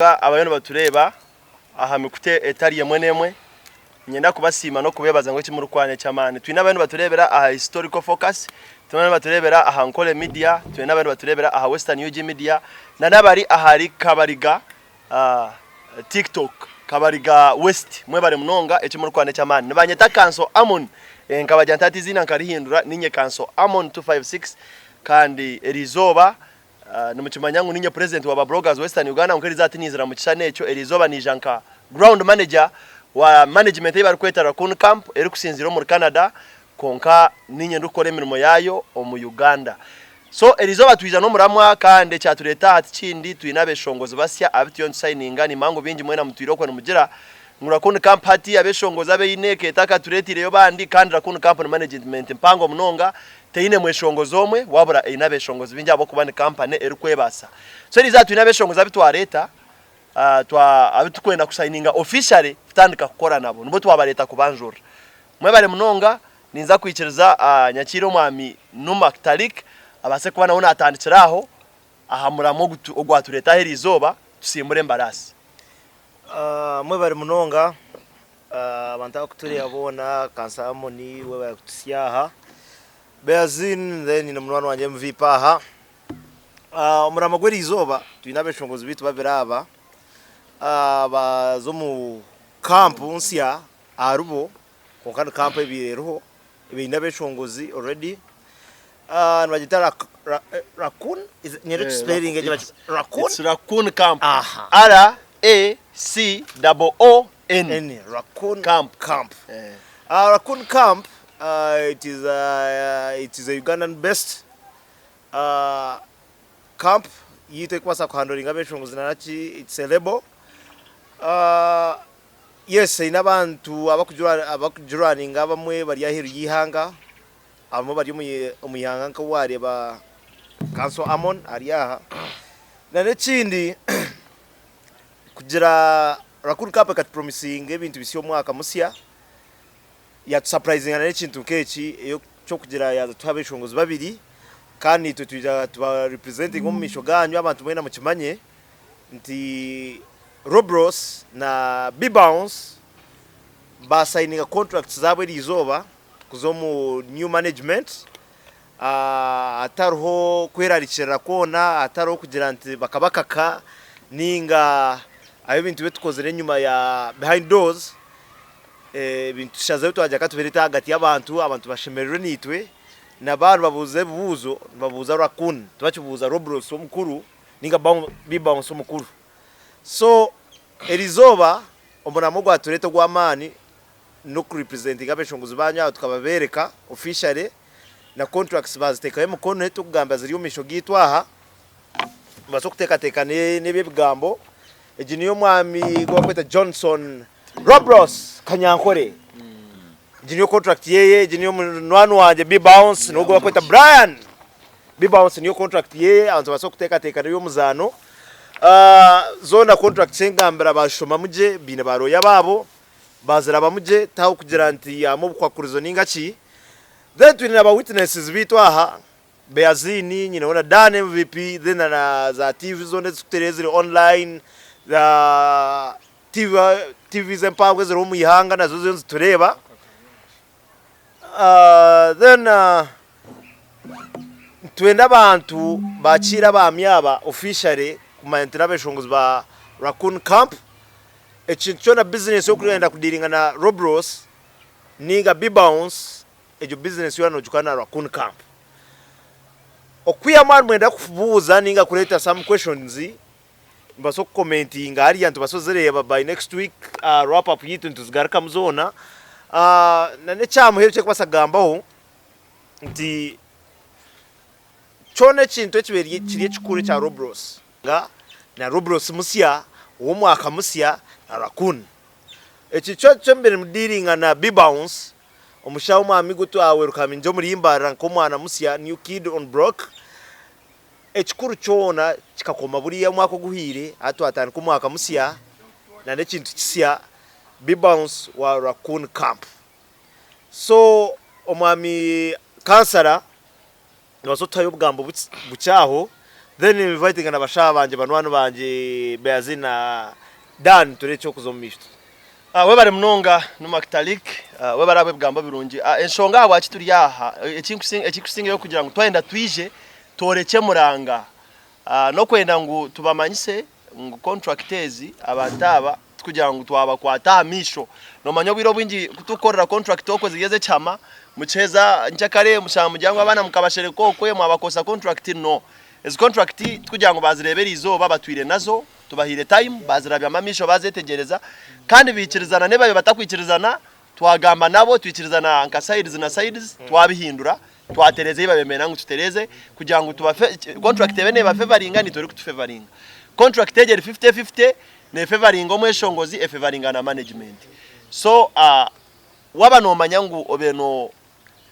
Abariyo nibatureeba aha mikutu etari emwe n'emwe, niinyenda kubasiima n'okubeebaza ngu eki murikukora n'eky'amaani. Twine abariyo nibatureebera aha Historical Focus, twine abariyo nibatureebera aha Nkore Media, twine abariyo nibatureebera aha Western UG Media n'abari ahari Kabariga TikTok, Kabariga West. Mwebare munonga eki murikukora n'eky'amaani. Nibanyeta Kanso Amon, nkabagira nti hati eiziina nkarihindura, niinye Kanso Amon 256 kandi eriizooba Nimukimanya ngu ninye president wa ba bloggers western Uganda kwonka erizooba tinizira mu kishushani ekyo, erizooba nija nka ground manager wa management ei barikweta Raccoon Camp erikusinziira omuri Canada kwonka ninye ndikukora emirimo yaayo omu Uganda. So erizooba twija n'omuramwa kandi ekyatureeta aha tikindi twine abeshongozi basya abu turiyo nitusayininga nimanya ngu baingi mwena mutwire okwe nimugira ngu Raccoon Camp hati abeshongozi abu eine ekeeta akatureetiireyo bandi kandi Raccoon Camp ni management mpango munonga Teine mweshongozi omwe wabura eine abeshongozi baingi ahabw'okuba ni kampani erikwebaasa. So eriizooba twine abeshongozi abu twareeta abu turikwenda kusayininga officially kutandika kukora nabo. Nibo twabareeta kubanjurira. Mwebare munonga, ninza kwikiriza nyakiire omwami Numak Tariq abaase kuba nawe natandikira aho aha muramwa ogwatureeta aha eriizooba tusimbure embaraasi. Mwebare munonga. Abantu abakutureeba boona Kansa Harmony webare kututsya aha Beazin then nyine munywani wangye MVP aha Omurama gw'eriizooba twine abeshongozi beitu babiri aba baaza omu kampu nsya aharibo kwonka ni kampu ebaire eriho eine abeshongozi already nibagyeta Raccoon nyenda okisipelinge gye Raccoon It's Raccoon Camp. Aha. R A C O O N. N Raccoon Camp. Camp. Eh. Raccoon Camp it is a Ugandan based camp yitu erikubaasa kuhandoringa abeshongozi na naki it's a label. Yes eine abantu abakugirwaninga abamwe bari aheeru y'eihanga abamwe bari omu ihanga nka wareeba Kanso Amon ari aha. Na n'ekindi kugira Raccoon Camp ekatupromisinga ebintu bisya omwaka musya yatusapurayizinga n'ekintu nk'eki eky'okugira yaaza tuha abeshongozi babiri kandi naitwe twija tuba representinge omu maisho gaanyu abantu mwena mukimanye nti Robros na B-Bounce baasayininga contracts zaabo eriizooba kuza omu new management hatariho kwerarikirira kwona, hatariho kugira nti bakabakaka ninga ahu ebintu ebi tukozire enyima ya behind doors, ebintu tushazireho twagira ka tubireete ahagati y'abantu, abantu bashemererwe naitwe, na baaba nibabuuza ebibuuzo nibabuuza Raccoon tibakibuuza Robros omukuru ninga B-Bounce omukuru. So eriizooba omurimo ogwatureeta ogw'amaani n'okurepresentinga abeshongozi banyu aha tukababereka officially na contracts bazitekaho emikono etukugamba ziri omu maisho gaitu aha mubaase kuteekateeka n'ebi ebigambo egi niyo omwami ogu barikweta Johnson Robros Kanyankore egi niyo contract yeye egi niyo munywani wangye B-Bounce n'ogu barikweta Brian B-Bounce niyo contract yeye abantu babaase kuteekateeka n'eby'omuzaano zoona contracts engambira baazishomamu gye baine ba lawyer baabo. Baazirabamu gye tihaho kugira nti harimu obukwakurizo nainga ki. Then twine na ba witnesses baitu aha, Beazini, nyineho na Dan MVP, then na za TV zoona ezirikututereera eziri online, za TV, TVs empango eziriho omu ihanga nazo ziriyo nizitureeba. Then nitwenda abantu bakiire abaami aba officially kumanya nti n'abeshongozi ba Raccoon Camp. Ekintu kyona bizinesi y'okwenda kudiiringa na Robros ninga B-Bounce egyo bizinesi yoona nogikora na Raccoon Camp. Okwihamu aha nimwenda kubuuza ninga kureeta some questions nibaasa kukomentinga hariya nitubaasa kuzireeba by next week aha wrap up yaitu nituzigarukamu zoona. Na n'ekyamuheru ekindikubaasa kugambaho nti kyona ekintu ekibaire kiri ekikuru ekya Robros na Robros musya ow'omwaka musya na Raccoon. Eki kyo ekyo mbaire nimudiiringa na B-Bounce omushaho omwami ogu twawerukamingi omuri Mbarara nk'omwana musya new kid on block. Ekikuru kyona kikakoma buriya omwaka oguhweire hati twatandika omwaka musya na n'ekintu kisya B-Bounce wa Raccoon Camp. So omwami kansara nobaasa kutuhayo obugambo bukye aho. Then invitinga na bashaha bangye banywani bangye Beazi na Dan turebe ekyokuza omu maisho. Webare munonga Numak Tariq, webare ahabw'ebigambo birungi. Enshonga ahabwaki turi aha, ekirikusingayo kugira ngu twayenda twije tworekye muranga, n'okwenda ngu tubamanyise ngu contract ezi abantu aba tikugira ngu twabakwata aha maisho. Nomanya obwire obwingi ku turikukorera contract okwe ziri ez'ekihama, mukiheza nkyakare mushanga mugira ngu abaana mukabashereka okwe mwabakozesa contract, no. Ezi contract tikugira ngu bazireeba eriizooba batwire nazo, Tubahaire time bazirabyamu amaisho bazetegyereza kandi baikirizana n'ebabiire batakwikirizana twagamba nabo twikirizana nka sides na sides twabihindura twatereeza ebi babiire nibenda ngu tutereeze kugira ngu tubafe contract ebe nebafevaringa naitwe erikutufevaringa. Contract egi eri 50-50 nefevaringa omweshongozi efevaringa na management. So waaba nomanya ngu obaire no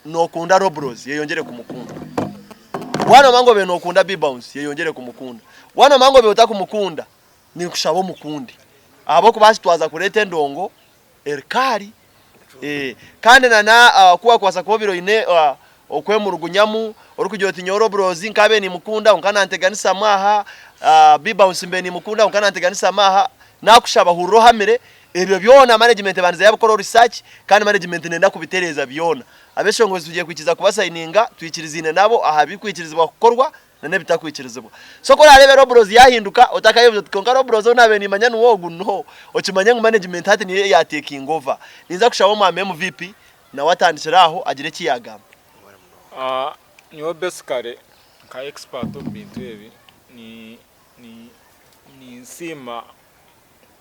Nokunda Robros yeyongyere kumukunda. Waaba nomanya ngu obaire nokunda B-Bounce yeyongyere kumukunda. Waaba nomanya ngu obaire otakumukunda ninkushaba omukunde ahabw'okuba hati twaza kureeta endongo erikaari. Kandi na na ku wakubaasa kuba obaire oine okwemurugunyamu orikugira oti nyowe Robros nkabaire nimukunda kwonka nanteganisamu aha, B-Bounce mbaire nimukunda kwonka nanteganisamu aha, nakushaba hurira ohamire Ebyo byona management ebandize yabikoraho research kandi management nenda kubitereeza byona. Abeshongozi tugiye kwikiriza kubasayininga twikiriziine nabo aha bikwikirizibwa kukorwa na nebitakwikirizibwa. So ku orareebe Robros yahinduka otakayebuuza oti kwonka Robros ou nabaire nimanya niwe ogu? No. Okimanye ngu management hati niyo eya takinga over. Ninza kushaba omwami MVP nawe atandikire aho agire eki yagamba. Nyowe basically nka expert omu bintu ebi ninsiima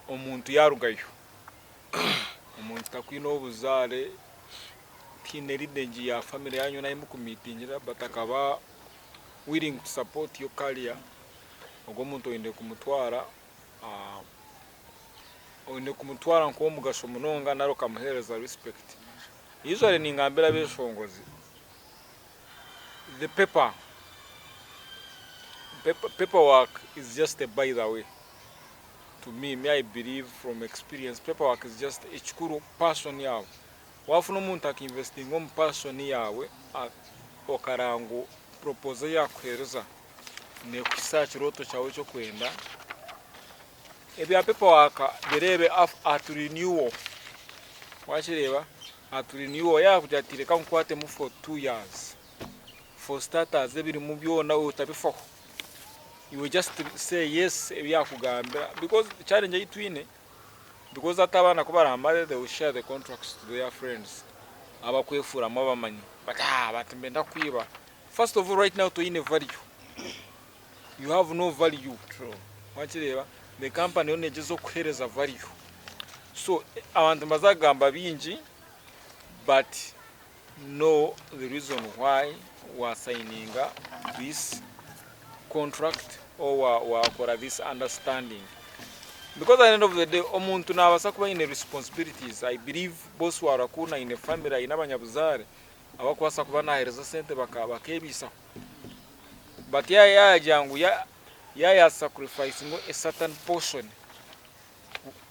omuntu yaarugayo, omuntu takwine obuzaare, tihaine lineage ya family yaanyu yoona ahu murikumiitingira but akaba willing to support your career, ogwo omuntu oine kumutwara oine kumutwara nk'ow'omugasho munonga nari okamuheereza respect. Usually ningambira abeshongozi, the paper, paper work is just a by the way. To me, me I believe from experience paper work is just ekikuru passion yaawe. Wafuna omuntu aka investinga omu passion yaawe okareba ngu proposal ei yakuhereza nekuhisa aha kirooto kyawe ekyokwenda, ebya paper work bireebe at renewal wakireeba at renewal yakugira ati reka nkukwatemu for 2 years, for starters ebirimu byona otabifaho. Iwe just say yes ebi yakugambira because challenge ei twine because hati abaana ku baramare they will share the contracts to their friends abakwefuuramu abamanyi bati aah bati nibenda kukwiba. First of all right now toine value, you have no value wakireeba the company yo negyezaho kukuhereza value so abantu nibaza kugamba bingi but know the reason why wa signinga this contract or wakora this understanding because at the end of the day omuntu nabasa kuba ayine responsibilities I believe boss wa Raccoon ayine family ayine abanyabuzaare abakubaasa kuba nahereza sente bakebiisaho but yagira ngu ya sacrificinga a certain portion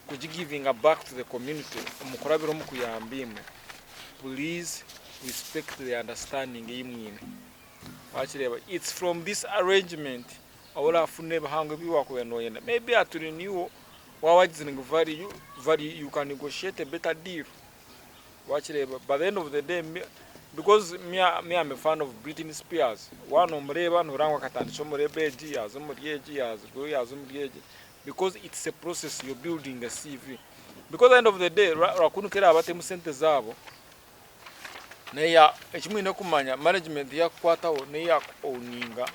kugigivinga back to the community omu kurabira omu kuyamba imwe, please respect the understanding ei mwine. Wakireeba? It's from this arrangement ahu orafuna ebihango ebi wakubaire noyenda. Maybe at renewal waaba wagizire ngu value, value you can negotiate a better deal. Wakireeba? By the end of the day me, because me, me am a fan of Britney Spears, waaba nomureeba noreeba ngu akatandikira omuri egi, yaaza omuri egi, yaaza omuri egi. Because it's a process you're building a CV because at the end of the day Raccoon ku eraabe atemu sente zaabo neya eki mwine kumanya management yakukwataho neyo yaku owninga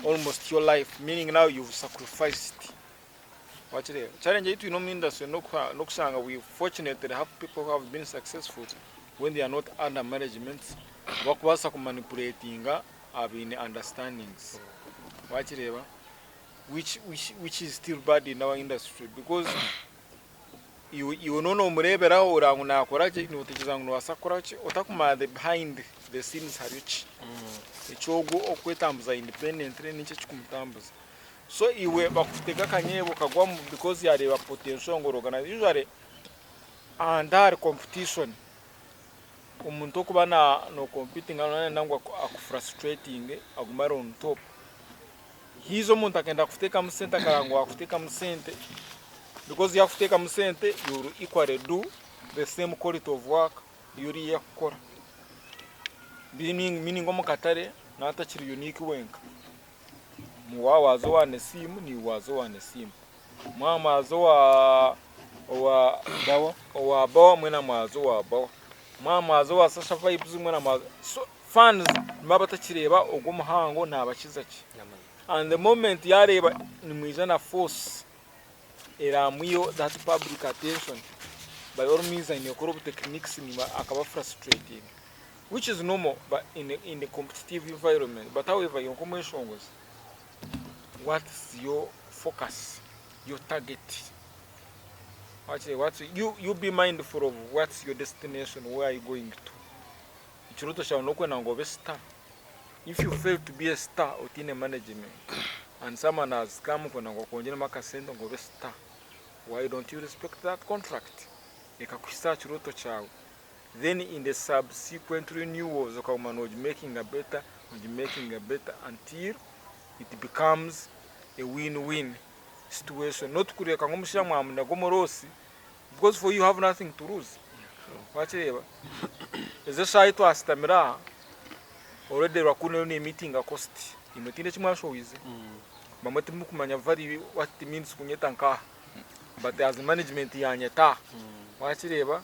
almost your life meaning now you've sacrificed wakireeba challenge ei twine omu industry n'okushanga we fortunately have people who have been successful when they are not under management abakubaasa ku manipulatinga abaine understandings wakireeba which which which is still bad in our industry because iwe iwe noona omureeberaho oreba ngu naakora gye nootekyereza ngu noobaasa kukora ki otakumanya the behind the scenes hariyo ki eky'ogwo okwetambuza independently niki ekikumutambuza so iwe bakutega akanyeebo okagwamu because yaareeba potential ngu ori organize usually ahantu ahari competition omuntu okuba na no competinga nayenda ngu aku frustratinge agume ari on top. Haija omuntu akenda kukuteekamu sente akareba ngu wakuteekamu sente because yakuteekamu sente you will equally do the same quality of work ei oriya yakukora. Meaning omu katare naaba atakiri unique wenka. Waaba waaza owa Nesimu naiwe waaza owa Nesimu. Mwaba mwaza owa owa Bawa. Owa Bawa mwena mwaza owa Bawa. Mwaba mwaza owa Sasha Vibes mwena mwaza so fans nibaba batakireeba ogwo omuhango nabakiza ki. And the moment yareeba nimwija na force eramwiho that public attention by all means aine kukora obu techniques akaba frustrating which is normal but in a, in a competitive environment but however iwe nk'omweshongozi what is your focus your target wakire what you, you be mindful of what's your destination where are you going to ekiroto kyawe n'okwenda ngu obe star if you fail to be a star otiine management and someone has come kwenda ngu akwongyeremu akasente ngu obe star why don't you respect that contract ekakuhisa aha kirooto kyawe then in the subsequent renewals okaguma nogimakinga better nogimakinga better until it becomes a win-win situation not kureka ngu omushaija mwamunaga omu loss because for you have nothing to lose wakireeba ezi eshaaha ei twasitamire aha already Raccoon eriyo nemeetinga cost imwe tihaine eki mwashowize bamwe timurikumanya value what it means kunyeta nkaha but as management yanyeta aha wakireeba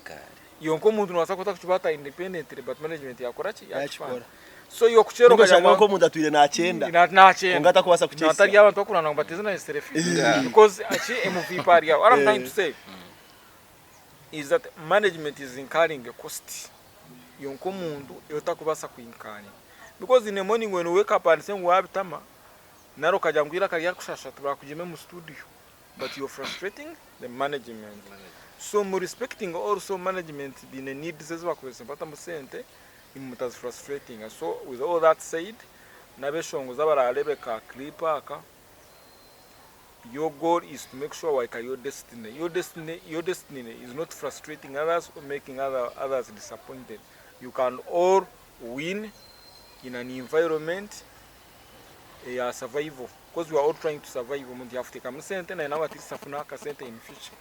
iwe nk'omuntu nobaasa kuba otakukibaata independently but management yakora ki Yakikora. So iwe okukyera Ninga okagira oshanga ngu nk'omuntu atwire nakyenda nakyenda kwonka atakubaasa kukyehitsya. Natari abantu bakurwana ngu bateze naye selfie because ki MVP ari aho. What I'm trying to say is that management is incurring a cost iwe nk'omuntu ei otakubaasa ku incurringa because in the morning when you wake up and say ngu wabitama nari okagira ngu eiraka ryakushasha tibakugyema omu studio but you're frustrating the management. So mu respecting also management baine needs ezi bakubaasa batamu sente imwe mutazi frustratinga so with all that said n'abeshongozi abarareebe ka clip aka your goal is to make sure wahika your destiny your destiny your destiny is not frustrating others or making other, others disappointed you can all win in an environment eya survival because we are all trying to survive omuntu yakuteekamu sente naye nawe at least afune akasente in future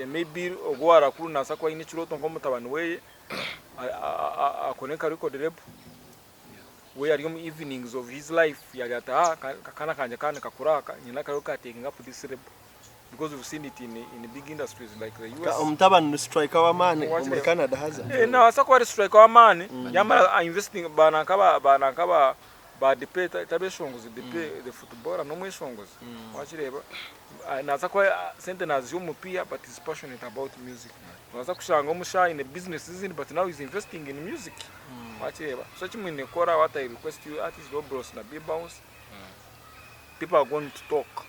maybe ogwo owarakuru nabaasa kuba aine ekirooto nk'omutabani weye akore nka record label we ari omu evenings of his life yagira ati ah akaana kangye ka nikakura aka nyine akariho ka taking up this label because we've seen it in, in big industries like the US. Omutabani ni striker w'amaani omuri Canada haza. Eh, nabaasa kuba ari striker w'amaani yamara investing baana nkaba baana nkaba ba Depay tabeshongozi Depay the footballer n'omweshongozi wakireeba Nabaasa kuba sente naziha omu mupiira but he's passionate about music. Nobaasa kushanga omushaho aine business ezindi but now he's investing in music. Wakireeba? So eki mwine kukora what I request you artists Robros na B-Bounce, people are going to talk.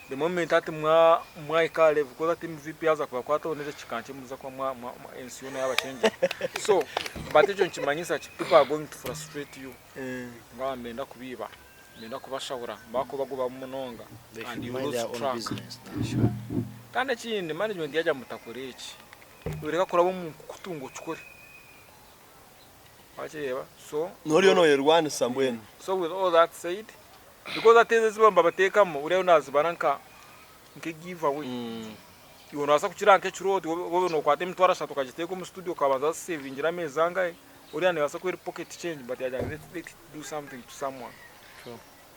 The moment hati mwahika aha level because hati MVP yaaza kubakwataho n'edakiika nkye nimuza kuba ensi yoona yaabakyengyera. So but ekyo nikimanyisa ki? People are going to frustrate you ngu aba nibenda kubiiba. Nibenda kubashahura bakubagobamu munonga They and should you mind lose their own track. business. Kandi ekindi management yagira ngu mutakora eki, oreka kuraba omu nkukutu ngu okikore. Wakireeba? So N'oriyo nooyerwanisa mbwenu. So with all that said, because hati ezo ezi nibabateekamu oriya nazibara nka nke give away. Iwe nobaasa kukira nk'ekirooto waaba nokwata emitwaro ashatu okagiteeka omu studio okabanza wazisevingira ameezi angahe, oriya nebaasa kuba eri pocket change but yagira ngu let it do something to someone.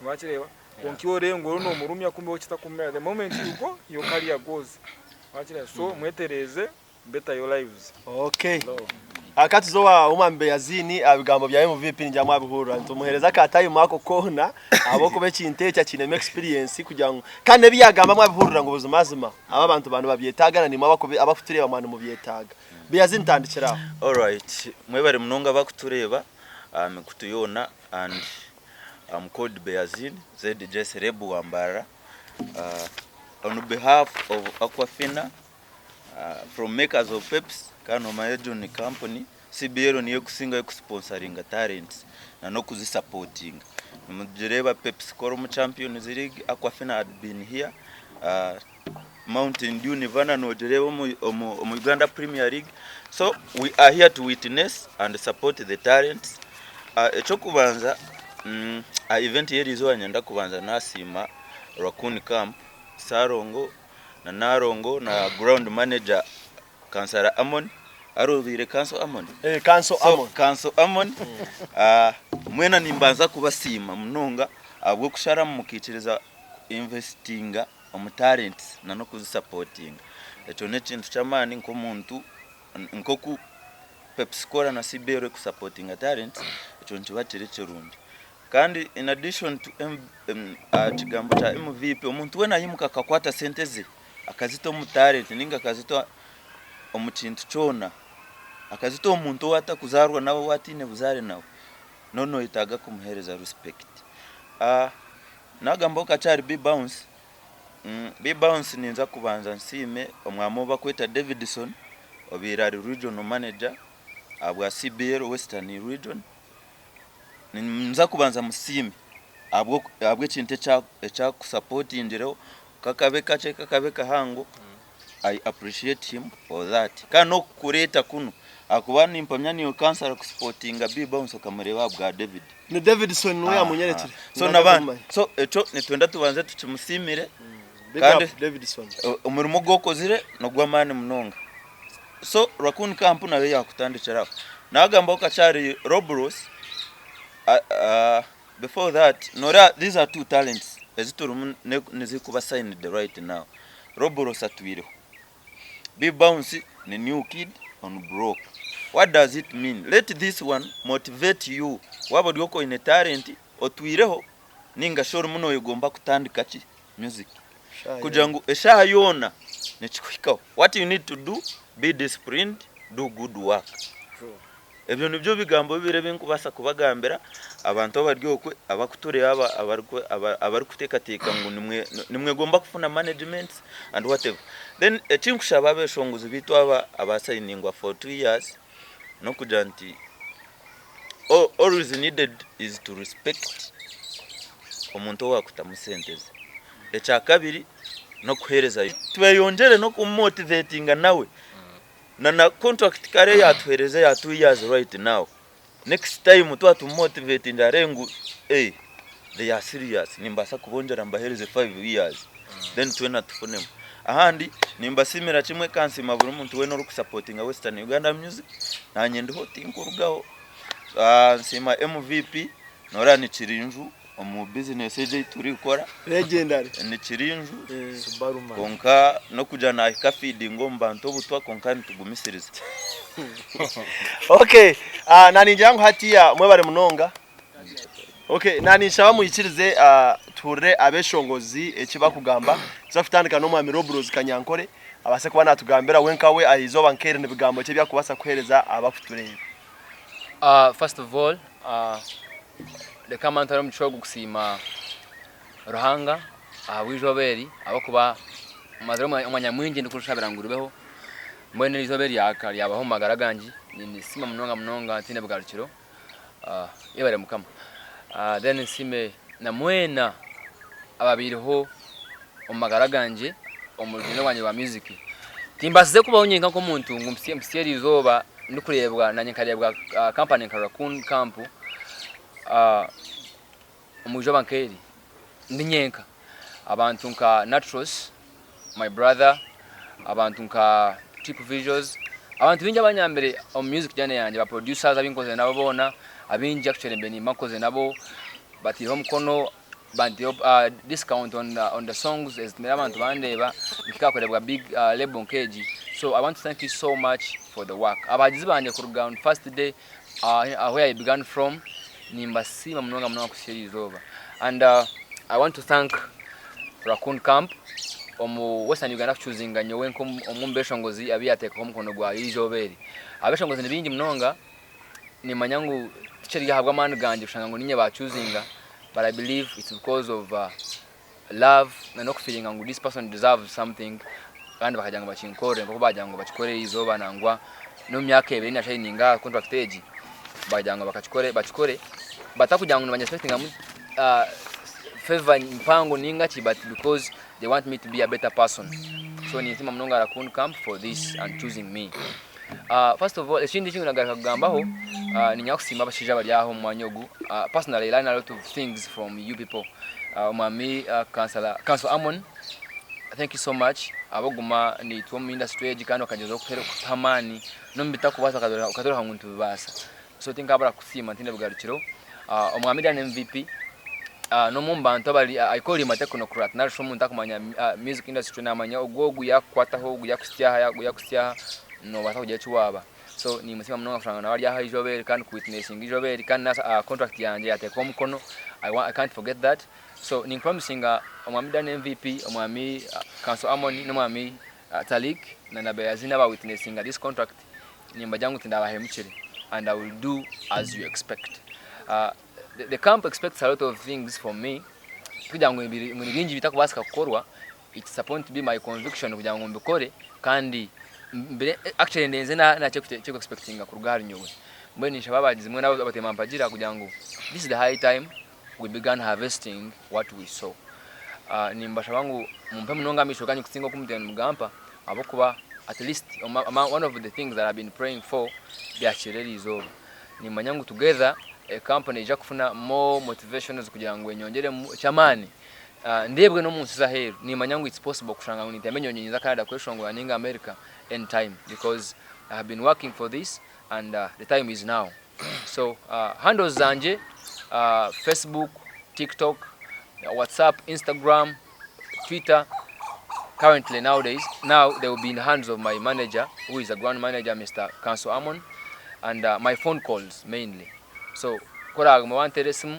Wakireeba? Kwonka iwe oreeba ngu oriyo nomurumya kumbe we kitakumera. The moment you go, your career goes. Wakireeba? So mwetereeze better your lives. Okay. Aka tuze owa Umar Beyazini aha bigambo bya MVP ningira mwabihurira nitumuhereza aka time ako koona ahabw'okuba ekintu eki akiinemu experience kugira ngu kandi n'ebi yagamba mwabihurira ngu buzimazima aba abantu ba nibabyetaaga na naimwe abakutureeba mwaba nimubyetaaga. Beyazini tandikira aho. Alright, mwebare munonga abakutureeba aha mikutu yoona and am called Beyazin ZJ Celeb wa Mbarara on behalf of Aquafina From makers of Pepsi kandi nomanya egyo ni kampuni CBL niyo ekusingayo kusponsaringa talents na n'okuzisapotinga. Nimugireeba Pepsi Cola omu Champions League, Aquafina had been here, Mountain Dew Nirvana nogireeba omu Uganda Premier League. So we are here to witness and support the talents. Eky'okubanza Aha event y'erizooba niinyenda kubanza nasiima Raccoon Camp, Ssalongo na Nalongo na ground manager Kansara Amon, arobeire Kanso Amon? Eh, Kanso So, Amon. Kanso Amon, mwena nimbanza kubasiima munonga ahabw'okusharamu mukaikiriza investinga omu talents na n'okuzisapotinga. Ekyo n'ekintu ky'amaani nk'omuntu nk'oku Pepsi Cola na CBL erikusapotinga talents, ekyo nikiba kiri kirungi. Kandi in addition to aha kigambo kya MVP, omuntu weena aimuka akakwata sente ze akazita omu talent ninga akazita omu kintu kyona, akazita omu muntu ou atakuzaarwa nawe ou ataine buzaare nawe, n'obu noyetaaga kumuheereza respect. Naagambaho kakye ahari B-Bounce, B-Bounce ninza kubanza nsiime omwami ou barikweta Davidson obaire ari regional manager ahabwa CBL Western Region. Ninza kubanza musiime ahabw'ekintu eki akusapotingireho kakabe kakye kakabe kahango I appreciate him for that. Kandi n'okukureeta kunu ahakuba nimpamya naiwe kansara kusipotinga B-Bounce okamureeba ahabwa David. Ni Davidson niwe yamunyerekire. So n'abandi. So ekyo nitwenda tubanze tukimusiimire Big kandi up Davidson. Omurimo ogu okozire n'ogw'amaani munonga. So Raccoon Camp nayo yakutandikira aho. Nagambaho kakye ahari Robros, before that noreeba these are two talents eziturimu nizikuba signed right now. Robros atwireho, B-Bounce ni new kid on block. What does it mean? Let this one motivate you waaba ori okwo oine talent otwireho ninga shi orimu noyegomba kutandika ki? Music. Kugira ngu eshaaha yoona nikikuhikaho. What you need to do, be disciplined, do good work. Ebyo nibyo bigambo bibiri ebi ndikubaasa kubagambira abantu abari okwe abarikutureeba abarikuteekateeka ngu nimwegomba kufuna management and whatever. Then eki ndikushaba abeshongozi baitu aba abasayiningwa for 2 years n'okugira nti all is needed is to respect omuntu owakutamu sente ze. Ekyakabiri n'okuheereza tweyongyere n'okumumotivatinga nawe na na contract kare eyatuheereza eya 2 years right now, next time twaba tumumotivatinga areebe ngu they are serious, nimbaasa kubongyera mbaheereze 5 years, then twena tufunemu. Ahandi nimbasiimira kimwe kandi nsiima buri muntu weena orikusapotinga Western Uganda Music, naanye ndiho tinkurugaho. Nsiima MVP, noreeba ni Kirinju omu bizinesi egi ei turikukora. Legendary. Ni Kirinju kwonka n'okugira naahika afiidinga omu bantu obutwa kwonka nitugumisiriza. Okay, na ningira ngu hatiya mwebare munonga. Okay, na ninshaba mwikirize tuhurire abeshongozi eki bakugamba. Tuza kutandika n'omwami Robros Kanyankore abaase kuba natugambira we nkawe aha izooba nk'eri ni bigambo ki ebi akubaasa kuheereza abakutureeba. First of all, reka mbanze ntware omugisha ogu kusiima Ruhanga ahabw'eizooba eri ahabw'okuba mazire omwanya mwingi ndikushabira ngu ribeho, mbwenu eri izooba eri ryabaho omu magara gangye, ninisiima munonga munonga ntiine bugarukiro, yebare Mukama. Then nsiime na mwena ababaireho omu magara gangye omu rugyendo rwangye rwa music. Timbaasize kubaho nyenka nk'omuntu ngu mpitsye eri izooba ndikureebwa nanye nkareebwa kampani nka Raccoon Camp omu izooba nk'eri ndi nyenka. Abantu nka Natros my brother, abantu nka Trip Visuals, abantu baingi abanyambire omu music journey yangye, ba producers abu nkozire nabo boona, abaingi actually mbaire nimba nkozire nabo bataireho omukono, bantaireho discount on the songs ezitumire abantu bandeeba mpika aha kureebwa big label nk'egi. So I want to thank you so much for the work. Abahagizi bangye kuruga on first day where I began from, nimbasiima munonga munonga kuhitsya eri izooba. And I want to thank Raccoon Camp omu Western Uganda kucuzinga nyowe nk'omwe omu beshongozi abu yateekaho omukono gwayo eizooba eri. Abeshongozi ni baingi munonga, nimanya ngu tikiri ahabw'amaani gangye kushanga ngu niinye baacuzinga, but I believe it's because of love na n'okufiiringa ngu this person deserves something kandi bakagira ngu bakinkorere nk'oku baagira ngu bakikore eizooba nangwa n'omu myaka ebiri ei naashayininga aha contract egi baagira ngu bakakikore bakikore batakugira ngu nibanyesipekitingamu favour mpango ninga ki but because they want me to be a better person. So ninsiima munonga Raccoon Camp for this and choosing me. First of all, ekindi eki nagaruka kugambaho, niinyenda kusiima abashaija abari aha omu mwanya ogu. Personally, I learn a lot of things from you people. Omwami Councillor, Councillor Amon, thank you so much ahabw'okuguma naitwe omu industry egi kandi okagyezaho kutuha amaani n'omu bitakubaasa okatworeka ngu nitubibaasa. So tinkabura kukusiima ntiine bugarukiro. Omwami Dan MVP n'omwe omu bantu abari, I call him a technocrat nari shi omuntu arikumanya music industry namanya ogu ogu yakukwataho, ogu yakuhitsya aha, ogu yakuhitsya aha, nobaasa kugira eki waaba. So nimusiima munonga kushanga nawe ari aha eizooba eri kandi ku witnessinga eizooba eri kandi na contract yangye yateekaho omukono, I can't forget that. So ninkupromisinga omwami Dan MVP, omwami Counsel Amon n'omwami Tariq na na Beyazin aba witnessinga this contract, nimbagira ngu tindabahemukire and I will do as you expect. The camp expects a lot of things from me, tikugira ngu ni bingi ebitakubaasika kukorwa, it's supposed to be my conviction kugira ngu mbikore kandi actually ndenze n'aha ki expectinga kuruga ahari nyowe. Mbwenu ninshaba abagizi mwena abateemampagira kugira ngu this is the high time we began harvesting what we sow. Nimbashaba ngu mumpe munonga amaisho ganyu kusinga oku mutwire nimugampa ahabw'okuba at least one of the things that I have been praying for byakira eri izooba. Nimanya ngu together e company neija kufuna more motivations kugira ngu enyongyeremu eky'amaani ndeebwe n'omu nsi z'aheeru. Nimanya ngu it's possible kushanga ngu nintemba enyonyi ninza Canada kweshongora ninga America any time because I have been working for this and the time is now. So handles zangye Facebook, TikTok, WhatsApp, Instagram, Twitter currently nowadays now they will be in the hands of my manager who is a ground manager Mr. Council Amon and my phone calls mainly. So ku oraguma wanteera esimu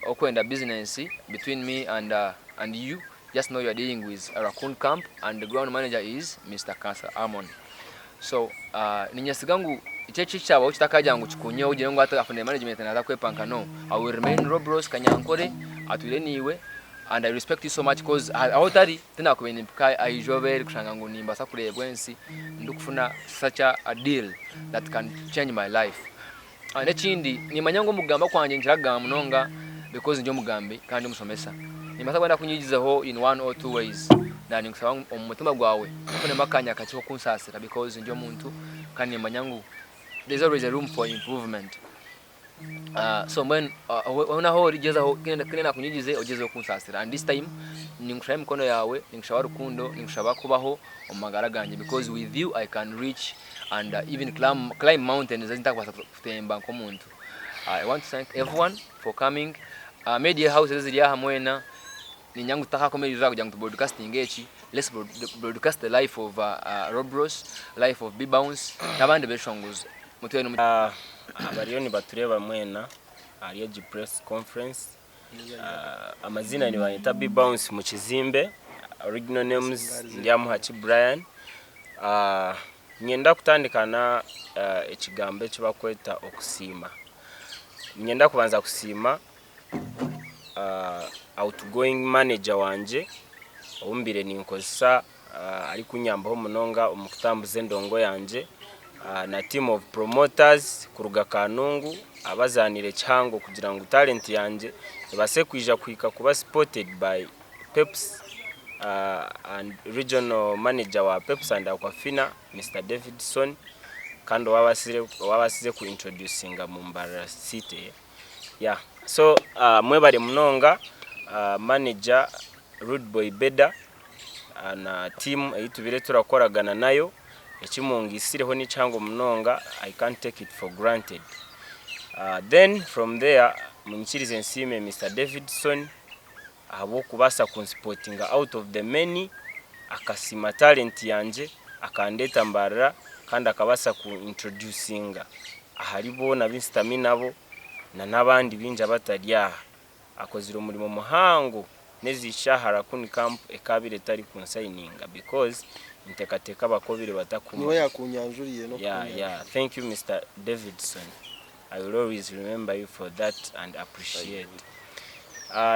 okwenda business between me and, and you just know you are dealing with Raccoon Camp and the ground manager is Mr. Council Amon. So ninyesiga ngu eki eki kyabaho kitakagira ngu kikunyeho ogire ngu hati afunire management naza kwepanka no. I will remain Robros Kanyankore atwire naiwe and I respect you so much coz ahu otari tinakubaire nimpika aha izooba eri kushanga ngu nimbaasa kureebwa ensi ndikufuna such a deal that can change my life. N'ekindi nimanya ngu omu kugamba kwangye ninkira kugamba munonga because ndi omugambi kandi omushomesa. Nimbaasa kuba ndakunyigizeho in one or two ways na ninkushaba ngu omu mutima gwawe ofunemu akanya kakye k'okunsaasira because ndi omuntu kandi nimanya ngu there is always a room for improvement. So mbwenu hoona ahu ori gyezaho ku nakunyigize ogyezeho kunsaasira and this time ninkushaba emikono yaawe, ninkushaba rukundo, ninkushaba kubaho omu magara gangye because with you I can reach and even climb mountains ezi ntakubaasa kutemba nk'omuntu. I want to thank everyone for coming. Media houses eziri aha mwena niinyenda ngu tutakakomereza kugira ngu tu broadcastinge eki, let's broadcast the life of Robros, life of B-Bounce n'abandi beshongozi. Mutwine omu. Abariyo nibatureeba mwena ahari egi press conference. Amaziina nibanyeta B-Bounce Mukizimbe, original names Ndyamuhaki Brian. Niinyenda kutandika na ekigambo eki barikweta okusiima. Niinyenda kubanza kusiima outgoing manager wangye ou mbaire ninkozesa arikunyambaho munonga omu kutambuza endongo yangye na team of promoters kuruga Kanungu abazaanire kihango kugira ngu talent yangye ebaase kwija kuhika kuba supported by Peps and regional manager wa Peps and Aquafina Mister Davidson kandi owabaasize ku introducinga mu Mbarara city. Yeah. So mwebare munonga manager Rude Boy Beda na team ei tubaire turakoragana nayo eki mungiisireho ni kihango munonga I can't take it for granted. Then from there munyikirize nsiime Mister Davidson ahabw'okubaasa kunsipotinga out of the many akasiima talent yangye akandeeta Mbarara kandi akabaasa ku introducinga ahari boona abu nsitami nabo na n'abandi baingi abatari aha. Akozire omurimo muhango n'ezi shaaha Raccoon Camp ekaabaire etari kunsayininga because ninteekateeka bakobire Niwe batakumanya. yakunyanjuriye Yeah, n'okukunyanjura. yeah. Thank you Mister Davidson. I will always remember you for that and appreciate.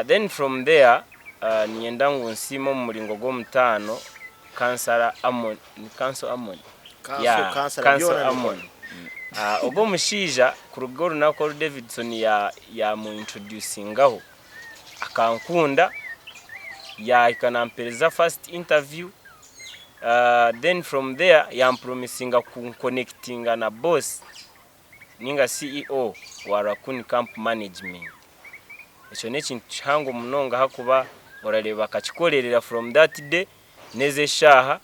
Then from there niinyenda ngu nsiime omu muringo gw'omutaano Kansara Amon, ni Kanso Amon? Kanso, Yeah, kansara, Kanso byona Amon. Ogwo omushaija kuruga orunaku oru Davidson yaamuintroducingaho, akankunda, yaahika naampereza first interview. Then from there yampromisinga kunkonectinga na boss ninga CEO wa Raccoon Camp Management. Ekyo n'ekintu kihango munonga ahakuba orareeba akakikorerera from that day n'ezi eshaaha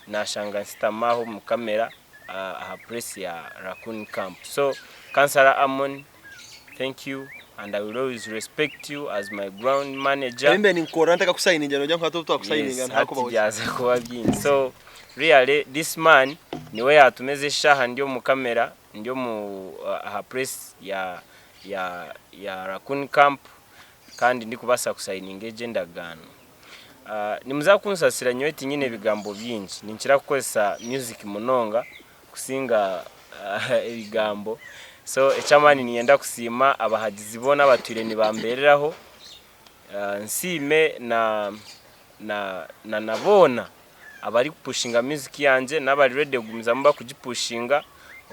nashanga nsitami aho omu camera aha press ya Raccoon Camp. So Councillor Amon thank you and I will always respect you as my ground manager. Ebimbe ninkukorera ntakakusayiningira nogira ngu hati obu twakusayininga Yes, hati nihakubaho ki? byaza kuba bingi. So really this man niwe yatuma ezi eshaaha ndi omu camera ndi omu aha press ya ya ya Raccoon Camp kandi ndikubaasa kusayininga egi endagaano. Nimuza kunsasira nyowe tinyine bigambo bingi, ninkira kukozesa music munonga kusinga ebigambo. So eky'amaani niinyenda kusiima abahagizi boona abatwire nibambeereraho, nsiime na na na boona abarikupushinga music yangye n'abari ready kugumizamu barikugipushinga.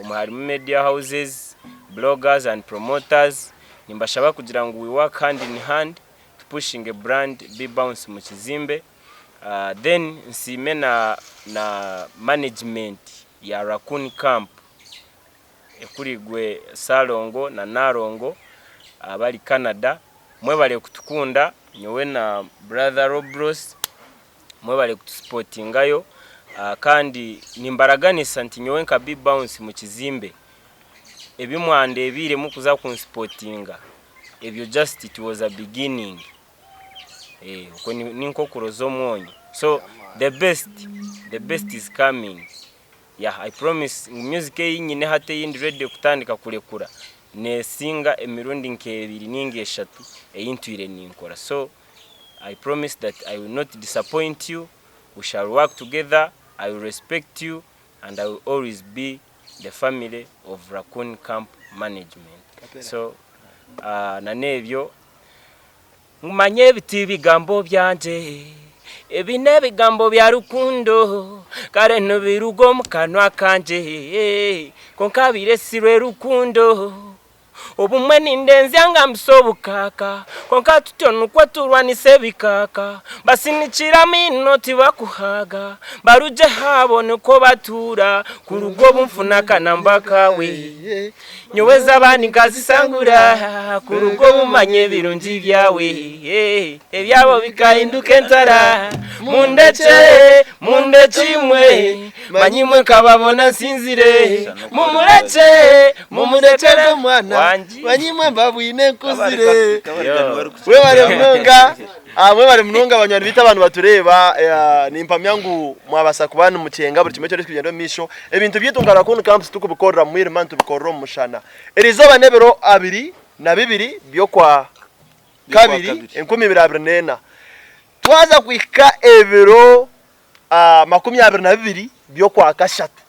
Omwe harimu media houses, bloggers and promoters. Nimbashaba kugira ngu we work hand in hand tupushinge brand Be Bounce mu kizimbe. Then nsiime na na management ya Raccoon Camp ekurigwe Ssalongo na Nalongo abari Canada. Mwebare kutukunda nyowe na brother Robros mwebare kutusipotingayo kandi nimbaraganisa nti nyowe nka Be Bounce mu kizimbe ebi mwandebiiremu kuza kunsipotinga ebyo just it was a beginning eh, okwo ni nk'okuroza omwonyo so the best the best is coming yeah I promise ngu music ei nyine hati ei ndi ready kutandika kurekura nesinga emirundi nk'ebiri ninga eshatu ei ntwire ninkora so I promise that I will not disappoint you we shall work together I will respect you and I will always be the family of Raccoon Camp Management. So uh, na n'ebyo mumanye ebi ti bigambo byangye ebi n'ebigambo bya rukundo kare nibiruga omu kanwa kangye kwonka biresirwe rukundo Obumwe nindenzya ngambisa obukaaka, kwonka tutyo nikwo turwanisa ebikaaka. Basinikire amaino tibakuhaaga, barugye haabo nikwo batuura. Kuruga obu nfuna akanamba kaawe, nyowe ez'abandi nkazisangura. Kuruga obu manya ebirungi byawe, ebyabo bikahinduka entara. Mundekye, mundekye imwe. Manya imwe nkababona nsinzire. Mumurekye, mumurekyere omwana. Wangi. Manya imwe mbabwine nkuzire. Yo. Mwebare munonga. Ah, mwebare munonga banywani baitu abantu batureeba. Eh, nimpamya ngu mwabasa kuba nimukyenga buri kimwe kyona ekirikugyenda omu maisho. Ebintu byaitu nka Raccoon Camps tikubikorera mu mwirima nitubikorera omu mushana. Erizooba n'ebiro 22 by'okwa kabiri 2024. Twaza kuhika ebiro 22 by'Okwakashatu,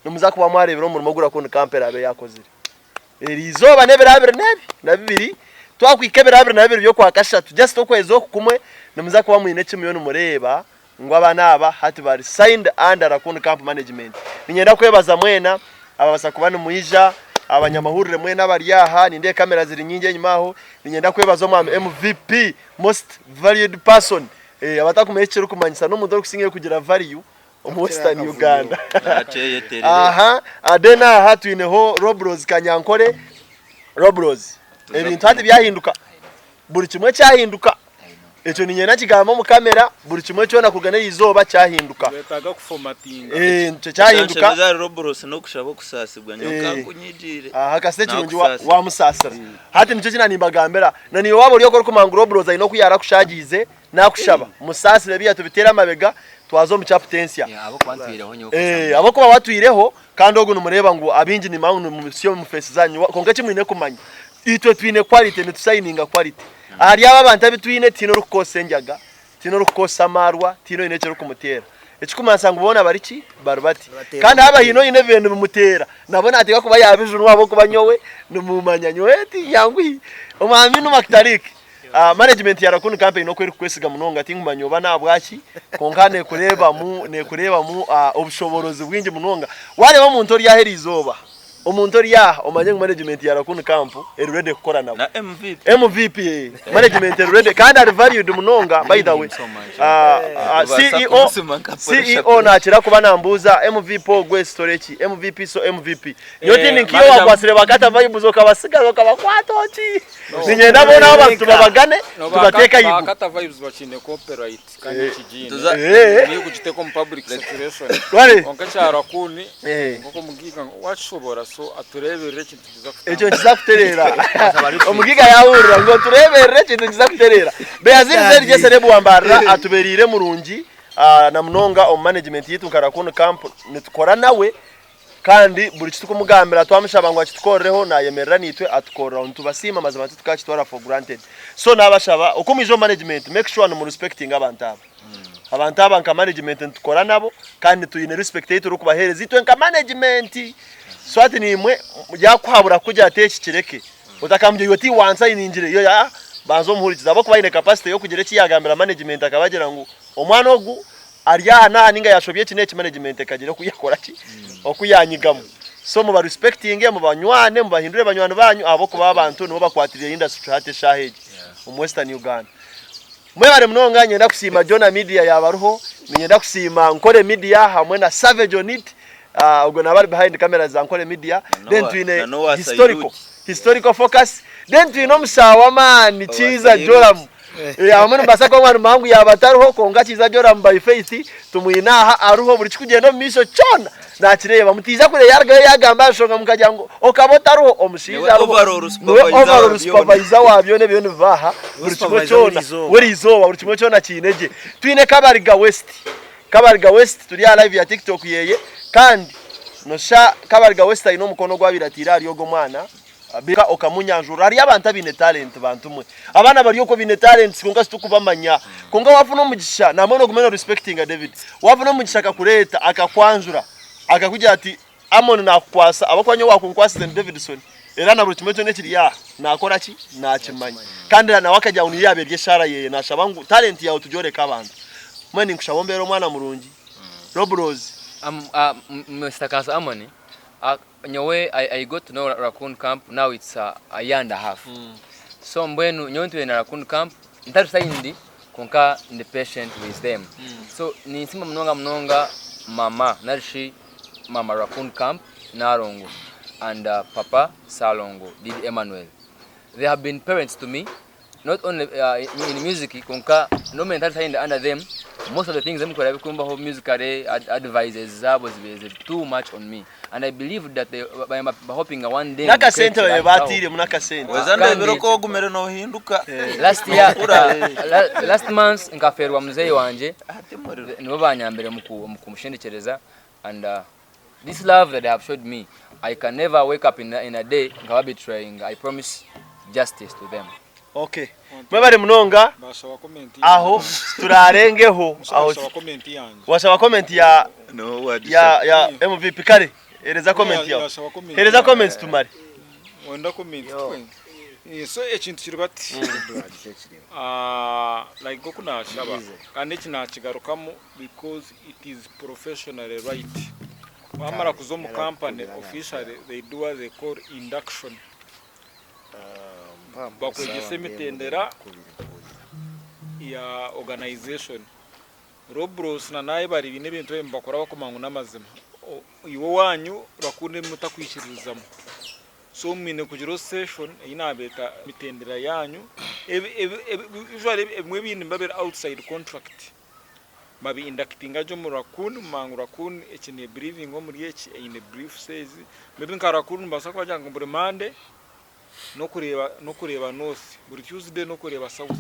nimuza kuba mwareebire omurimo ogu Raccoon Camp eraabe yaakozire. Eri izooba n'ebiro abiri n'ebi na bibiri, twakuhika ebiro 22 by'Okwakashatu, just okwezi oku kumwe, nimuza kuba mwine eki muriyo nimureeba ngu abaana aba hati bari signed under Raccoon Camp Management. Niinyenda kwebaza mwena ababaasa kuba nimwija, abanyamahurire mwena abari aha, nindeeba kamera ziri nyingi enyima aho, niinyenda kwebaza omwami MVP, Most Valued Person, Abatakumanya eki kirikumanyisa n'omuntu orikusingayo kugira value omu Western Uganda. Aha, then aha twineho Robros Kanyankore. Robros, ebintu hati byahinduka. Buri kimwe kyahinduka. Ekyo niinyenda nkigamba omu kamera, buri kimwe kyona kuruga n'eri izooba kyahinduka. Nibetaaga kufomatinga. Ekyo kyahinduka. Ekyanshemeza ahari Robros n'okushaba okusaasibwa nyowe nkankunyigiire. Aha kasita ekirungi wamusaasira. Hati nikyo eki naanimbagambira, na naiwe waaba ori okwo orikumanya ngu Robros aine oku yaarakushaagiize, naakushaba, musaasire beiya tubiteere amabega, twaze omu chapter ensya. Ahabw'okuba ntwireho nyowe Eh, ahabw'okuba watwireho, kandi ogu nimureeba ngu abaingi nimanya ngu nimusya omu face zaanyu, kwonka eki mwine kumanya, itwe twine quality, nitusayininga quality. Ahari abo abantu abu twine, tihaine orikukozesa enjaga, Tihaine orikukozesa amaarwa, tihaine oine eki orikumuteera. Ekirikumanyisa ngu boona bari ki? Bari bati. Kandi haaba haine oine ebibaire nibimuteera, nabwo naateekwa kuba yaabijunwa ahabw'okuba nyowe nimuumanya. Nyowe tinyanguhi. Omwami Numak Tariq, management ya Raccoon Camp eine oku erikukwesiga munonga, tinkumanya oba n'ahabwaki, kwonka neekureebamu neekureebamu obushoboorozi bwingi munonga. Waareeba omuntu ori aha eriizooba. Omuntu ori aha omanye ngu management ya Raccoon Camp eri ready kukora nawe. Na MVP. MVP eh, management eri ready kandi ari valued munonga by the way. so much. Ah, ah, Obaasa CEO kumusima nka pressure CEO nakira kuba nambuuza MVP ogwe story ki MVP so MVP nyowe Eh, tindi nkiyo manager- wakwasire bakata vibes okabasigaza okabakwata oti ninyenda boona abo abantu tubabagane tubateeke ahaiguru Bakata vibes bakiine copyright kandi ekigiine. Tuza- Eh. Niyo kugiteeka omu public circulation. Rwari. Kwonka ekya Raccoon Eh. nk'oku omugiga wakishobora so atureeberere ekintu kiza Ekyo kutambura. nikiza kutereera. Omugiga yaahurira ngu otureeberere ekintu nikiza kutereera. Beyazini Zedi Jeserebu wa Mbarara atubereire murungi na munonga omu management yaitu nka Raccoon Camp nitukora nawe kandi buri kitukumugambira twamushaba ngu akitukorereho nayemerera naitwe atukoreraho. Nitubasiima mazima titukakitwara for granted. So nabashaba oku mwija omu management make sure nimu respectinga abantu aba. Abantu aba nka management nitukora nabo kandi twine respect ei turikubaheereza itwe nka management. So hati naimwe yakuhabura kukugira ati eki kireke otakamugira iwe ti wansayiningire yo aa banza omuhurikize ahabw'okuba aine capacity y'okugira eki yagambira management akabagira ngu omwana ogu ari aha n'aha ninga yashobya eki n'eki management ekagira oku yakora ki oku yanyigamu. So muba respectinge mubanywane mubahindure banywani banyu ahabw'okuba abantu nibo bakwatiriire industry hati eshaaha egi omu Western Uganda. Mwebare munonga niinyenda kusiima Jonah Media yaaba ariho, niinyenda kusiima Nkore Media hamwe na Savage on it, ogwo naaba ari behind camera za Nkore Media, then twine Historical, Historical Focus, then twine omushaho w'amaani Kiiza Joram, abamwe nimubaasa kuba mwarumanya ngu yaaba atariho kwonka Kiiza Joram by faith tumwine aha ariho buri kirikugyenda omu maisho kyona Nakireeba mutiija kure yarugayo yagamba aha nshonga mukagira ngu okaba otariho omushaija Niwe ariho overall niwe supervisor overall wa byona. supervisor wa byona ebiriyo nibiba aha buri kimwe Supervisor kyona w'erizooba. w'erizooba buri kimwe kyona kiine gye twine Kabariga West Kabariga West turi aha live ya TikTok yeye kandi nosha Kabariga West aine omukono ogu abaire atiire ahari ogu omwana Bika okamunyanjurira. Hariyo abantu abaine talent bantu mwe. Abaana bari okwo baine talents kwonka titukubamanya. Kwonka wafuna omugisha nambwenu ogume no respectinga David. Wafuna omugisha akakureeta akakwanjura akakugira ati Amon nakukwasa ahabw'okuba nyowe owakunkwasize ni Davidson era na buri kimwe kyona ekiri aha nakora ki? Nakimanya. Kandi nawe akagira ngu niyo yaaba eri eshaara yeye nashaba ngu talent yaawe tugyoreke abantu. Mbwenu ninkushaba ombeere omwana murungi. Rob Rose. Mister Kanso Amon, Nyowe I got to know Raccoon camp now it's a year and a half so mbwenu nyowe ntwire na Raccoon camp ntari signed kwonka ndi patient with them so ninsiima munonga munonga mama narishi mama Raccoon camp Nalongo and papa Salongo Didi Emmanuel they have been parents to me not only in music kwonka n'obu ntari signed under them most of the things ebi ndikukora ebikumbaho musically advices zaabo zibaire ziri too much on me and I believe that they ba hopinga one day N'akasente babaire batairemu n'akasente. Weza ndebera oku ogumire nohinduka. Last year last month nkafeerwa muzeeyi wangye nibo banyambire omu kumushendekyereza and This love that they have showed me I can never wake up in a day nkaba betrayinga I promise justice to them. Ok mwebare munonga aho turarengeho aho washaba comment ya ya ya MVP kare hereza comment yawe hereza comment tumare. Wenda comment so ekintu kiri bati like nkoku nashaba kandi eki nakigarukamu because it is professionally right wamara kuza omu company officially they do what they call induction bakwegyesa emitendera ya organization Robros na naye bari biine ebintu ebi nibakora bakumanya ngu n'amazima iwe owanyu bakunda ebi mutakwikiririzamu so mwine kugira session ei nabeeta emitendera yanyu usually ebimwe ebindi nibiba biri outside contract Babi inductinga gye omu Raccoon mumanya ngu Raccoon eki ne believinga omuri eki eine beliefs ezi maybe nka Raccoon nibabaasa kuba bagira ngu buri Monday nokureeba nokureeba North buri Tuesday nokureeba South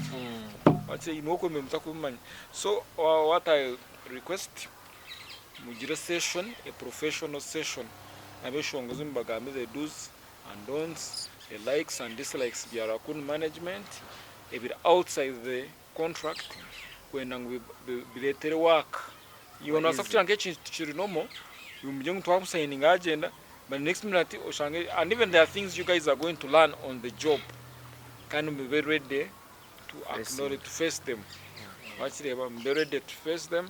wakye imwe okwo nimwe mutakubimanya so what I request mugire session a professional session nabeshongozi mubagambe the do's and don'ts the likes and dislikes bya Raccoon management ebiri outside the contract kwenda ngu biretere work. Iwe nobaasa kugira nk'ekintu tikiri normal mugire ngu twamusayininga yagyenda but next minute oshange and even there are things you guys are going to learn on the job kandi mube ready to acknowledge to face them wakireeba mube ready to face them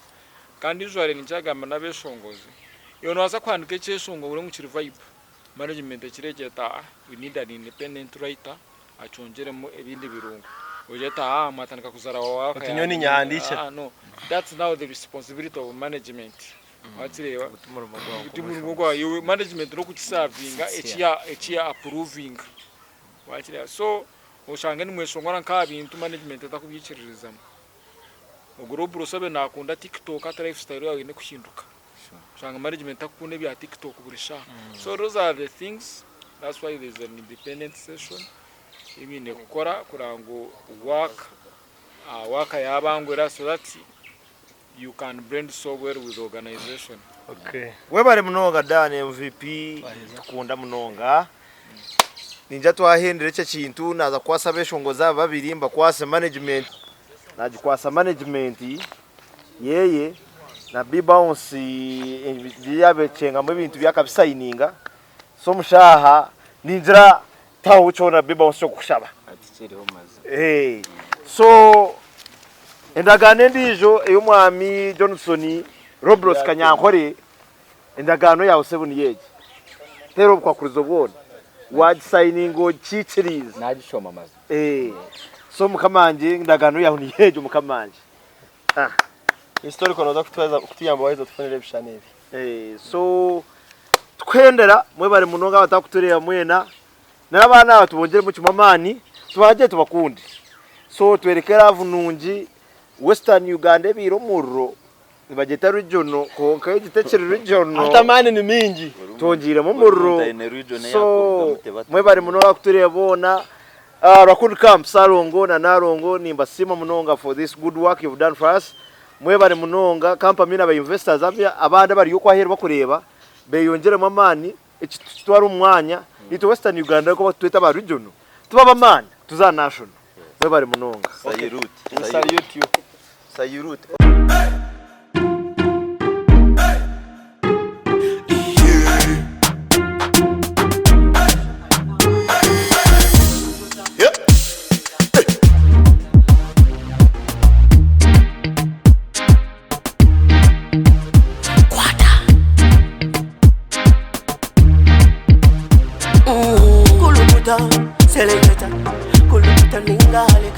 kandi usually ninkyagamba n'abeshongozi iwe nobaasa kuhandika ekyeshongoro ngu kiri vibe. Management ekireegira eti aa we need an independent writer akyongyeremu ebindi birungo. Ogira oti aa mwatandika kuzara waaka Oti nyowe ninyehandiikira. Aa no that's now the responsibility of management. Wakireeba? Ti murimo gwawe iwe management n'okukisavinga eki ya approvinga. Wakireeba? So oshange nimweshongora nk'aha bintu management etakubyikiririzamu. Ogwo Robros abe nakunda tiktok hati lifestyle yawe eine kuhinduka. Oshanga management takukunda ebya tiktok buri shaaha. So those are the things that's why there is an independent session ei baine kukora kureba ngu work work yabangwira so that you can blend so well with the organization. Okay. Webare munonga Dan MVP tukunda munonga. Ningira twahendera ekyo ekintu naza kukwasa abeshongozi aba babiri mbakwase management nagikwasa management yeye na B-bounce yabekyengamu ebintu bye akabisayininga so omushaaha ningira Taho kyona bibaho ky'okushaba. So endagaano endiijo ey'omwami Johnson Robros Kanyankore, endagaano yaawe sebo niyo egi. Teera obukwakurizo bwona. Waagisayininga ogikiikiriize. Naagishoma mazima. So mukama wangye endagaano yaawe niyo egyo mukama wangye. Historical noza kutuyamba waheza otufunire ebishushani ebi. So tukuhendera mwebare munonga abatakutureeba mwena n'abaana aba tubongyeremu kimwe amaani tubagye tubakunde so twereke love nungi western Uganda ebaire omuriro nibagyeta regional kwonka egi tekiri regional Hati amaani ni mingi. twongyiremu omuriro so mwebare munonga abakutureeba boona Raccoon Camp Ssalongo na Nalongo nimbasiima munonga for this good work you've done for us. Mwebare munonga company na ba investors abandi abari okwo aheeru bakureeba beyongyeremu amaani eki tukitware omu mwanya itwe Western Uganda nkoku bakutweta aba regional tube ab'amaani tuze aha national. Mwebare munonga. Salute. We salute you. Salute. Kulukuta, seleketa, kulukuta ninga hale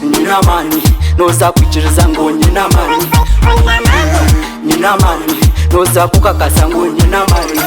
Nyine amaani noza kwikiriza ngu nyine amaani Nyine amaani noza kukakasa ngu nyine amaani.